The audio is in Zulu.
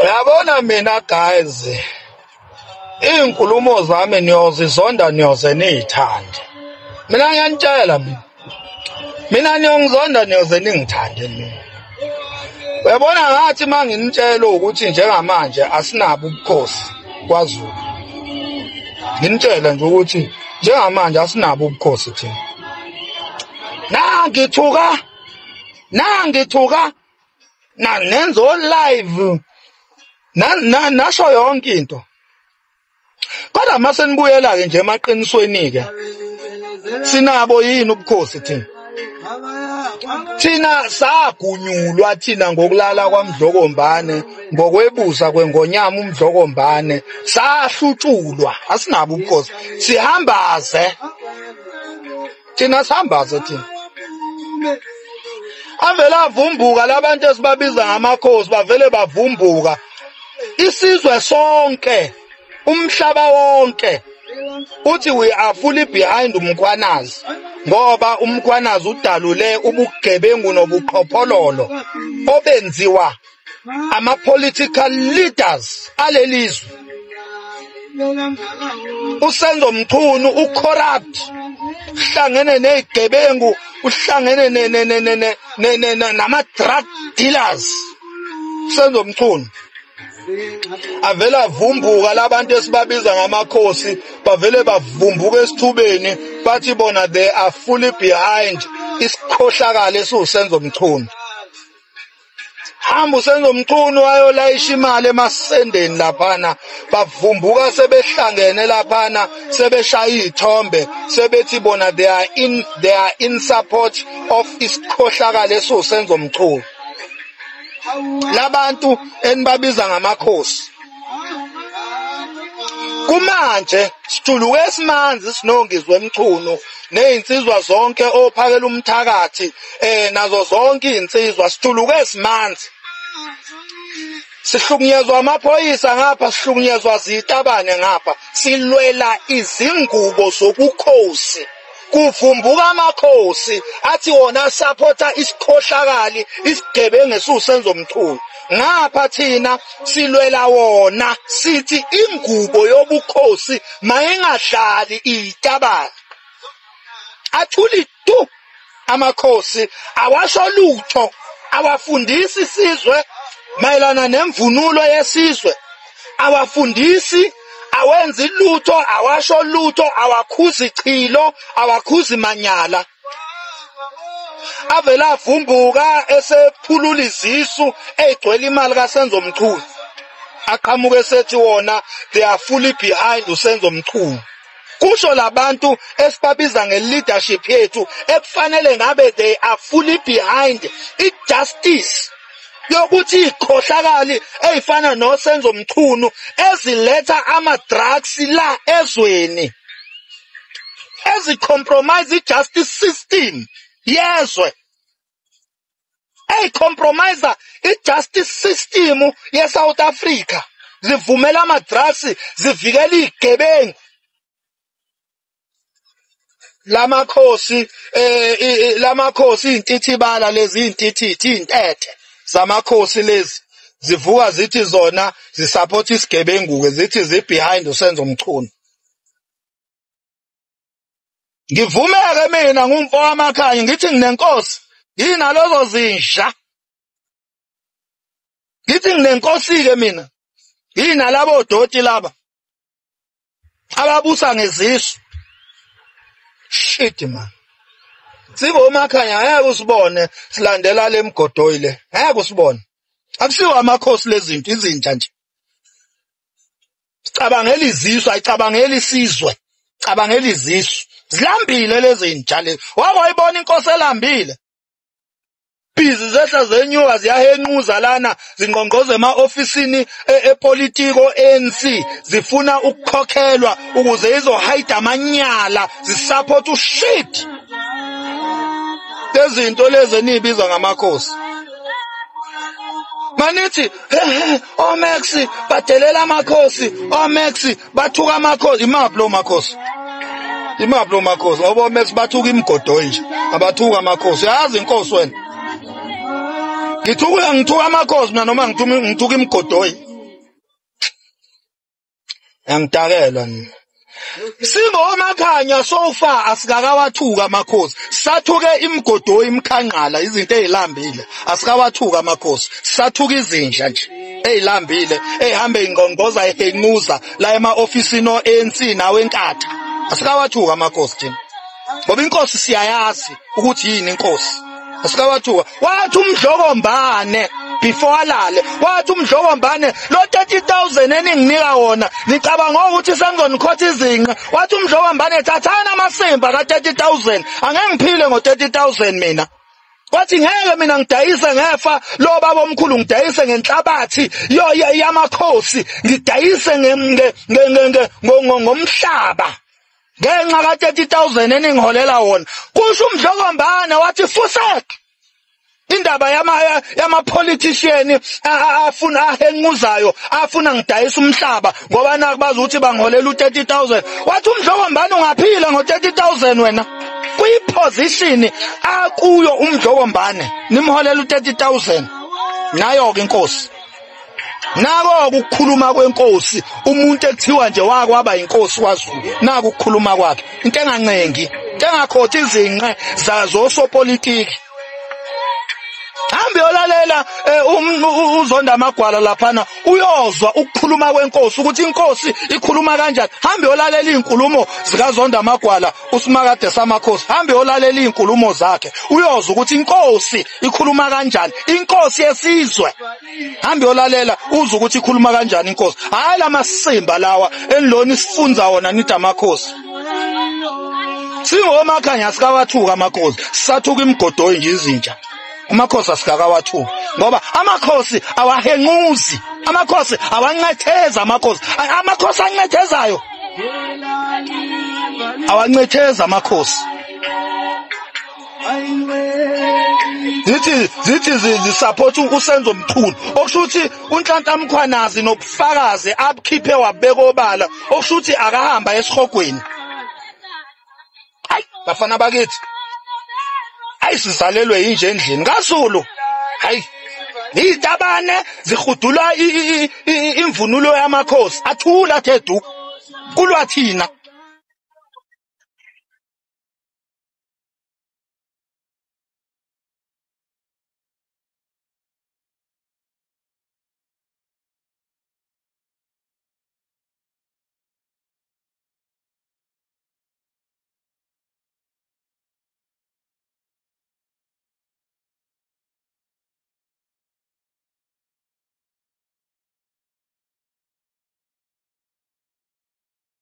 Uyabona mina guys, iy'nkulumo zami niyozizonda niyoze niy'thande. Mina ngiyanitshela mina. Mina niyongizonda niyoze ningithande mina. Uyabona ngathi uma nginitshela ukuthi njengamanje asinabo ubukhosi kwaZulu. Nginitshela nje ukuthi njengamanje asinabo ubukhosi thina. Nangithuka, nangithuka, na nenzo live, na nasho yonke into. Kodwa mase nibuyela ke nje emaqinisweni ke, sinabo yini ubukhosi thina? Thina sagunyulwa thina ngokulala kwaMdlokombane, ngokwebusa kwengonyama uMdlokombane, sahlutshulwa, asinabo ubukhosi. Sihambaze thina, sihambaze thina. Avele avumbuka labantu esibabiza ngamakhosi, bavele bavumbuka. Isizwe sonke, umhlaba wonke uthi we are fully behind uMkhwanazi, ngoba uMkhwanazi udalule ubugebengu nobuqhophololo obenziwa ama-political leaders alelizwe. USenzo Mchunu ucorrupt, uhlangene nezigebengu, uhlangene nama-drug dealers. Senzo Mchunu avela avumbuka labantu esibabiza ngamakhosi, bavele bavumbuka esithubeni bathi bona they are fully behind isikhohlakalo esiwuSenzo Mchunu. Hamba uSenzo Mchunu wayolayisha imali emasendeni laphana, bavumbuka sebehlangene laphana, sebeshaya iy'thombe, sebethi bona they are in support of isikhohlakalo esiwuSenzo Mchunu. Labantu enibabiza ngamakhosi kumanje sijuluke esimanzi sinongizwe Mchunu nezinsizwa zonke ophakela umthakathi, nazo zonke izinsizwa sijuluke esimanzi. Sihlukunyezwa amaphoyisa ngapha, sihlukunyezwa zitabane ngapha, silwela izingubo zobukhosi. Kuvumbuka amakhosi athi wona supporta isikhohlakali, isigebengu esiwuSenzo Mchunu. Ngapha thina silwela wona, sithi ingubo yobukhosi mayingahlali itabane. Athuli tu amakhosi, awasho lutho, awafundisi isizwe mayelana nemvunulo yesizwe, awafundisi, awenzi lutho, awasho lutho, awakhuzi chilo, awakhuzi manyala. Avela avumbuka esephulula izisu egcwele imali kaSenzo Mchunu, aqhamuke sethi wona they are fully behind uSenzo Mchunu. Kusho labantu esibabiza nge-leadership yethu ekufanele ngabe they are fully behind i-justice yokuthi ikhohlakali eyifana noSenzo Mchunu eziletha ama-drugs la ezweni, ezicompromise i-justice system yezwe, eyicompromise i-justice system ye-South Africa, zivumela ama-drugs, zivikela izigebengu. Lamakhosi lamakhosi intithibala lezi, intithithi, intethe zamakhosi lezi zivuka zithi zona zisupport isigebengu ke, zithi zi behind uSenzo Mchunu. Ngivumeke mina ngumfo wamakhanya ngithi nginenkosi, nginalozo zinja, ngithi nginenkosi ke mina, nginalabo doti laba ababusa ngezisu. Shit man, sibo makhanya ngeke usibone silandela lemgodoyi le, ngeke usibone. Akusiwo amakhosi lezinto, izinja nje. Sicabangela izisu, ayicabangela isizwe, cabangela izisu. Zilambile lezi nja lezi. Wake wayibona inkosi elambile? Bizi zehla zenyuka ziyahenquza lana, zingqongqoza ema-ofisini epolitiko ANC, zifuna ukukhokhelwa ukuze izohide amanyala, zisupport ushit. Lezinto lezi enibiza ngamakhosi. Manithi oMax badelela amakhosi, oMax bathuka amakhosi. Imaphi lo makhosi? Imaphi lo makhosi? Ngoba oMax bathuka imigodoyi nje, abathuka amakhosi. Uyazi inkosi wena? Ngithuka amakhosi mina noma ngithuka imigodoyi. Angidakelwa nina. Singomakhanya so far asikakawathuka amakhosi. Sathuke imigodoyi, imikhanqala, izinto ezilambile. Asikawathuka amakhosi. Sathuka izinja nje ezilambile, ezihambe ingqongqoza ehenquza la ema ofisini o-ANC nawe enkatha. Asikawathuka amakhosi thina. Ngoba inkosi siyayazi ukuthi yini inkosi. Asikawathuka. Wathi uMdlokombane before alale, wathi uMdlokombane lo 30,000 eninginika wona nicabanga ukuthi sengizonikhotha izinqe. Wathi uMdlokombane thathana amasimba ka 30,000, angeke ngiphile ngo 30,000 mina. Wathi ngeke mina ngidayise ngefa lo baba omkhulu, ngidayise ngenhlabathi yamakhosi, ngidayise ngomhlaba ngenxa ka 30,000 eningiholela wona. Kusho uMdlokombane wathi fusek indaba yama politician afuna ahenquzayo, afuna ngidayisa umhlaba ngoba nakubaza ukuthi bangiholela u30,000. Wathi uMdlokombane ungaphila ngo30,000 wena. Kuyiposition akuyo uMdlokombane nimholela u30,000. Nayo ke inkosi. Nako ukukhuluma kwenkosi, umuntu ekuthiwa nje wakwaba inkosi kwaZulu, naku ukukhuluma kwakhe, into engancengi, into engakhothi izinqe zazosopolitiki. Hambe yolalela uZonda Amagwala laphana, uyozwa ukukhuluma kwenkosi ukuthi inkosi ikhuluma kanjani. Hambe yolalela izinkulumo zikaZonda Amagwala, usimakade samakhosi. Hambe yolalela izinkulumo zakhe, uyozwa ukuthi inkosi ikhuluma kanjani, inkosi yesizwe. Hambe yolalela uzwe ukuthi ikhuluma kanjani inkosi. Hayi lamasimba lawa enilona isifunza wona nithi amakhosi. Singomakhanya sikawathuka amakhosi, sisathuka imigodoyi nje izinja. Amakhosi asikakawathuka ngoba amakhosi awahenquzi, amakhosi awancetheza, amakhosi amakhosi ancethezayo awancetheza amakhosi. Zithi zisupport uSenzo Mchunu, okusho ukuthi uNhlanhla Mkhwanazi nobufakazi abukhiphe wabeka obala, okusho ukuthi akahamba esihogweni. Hayi bafana bakithi, ayisizalelwe yinje endlini kaZulu. Hayi izitabane zihudula imvunulo yamakhosi, athula thedu kulwa thina.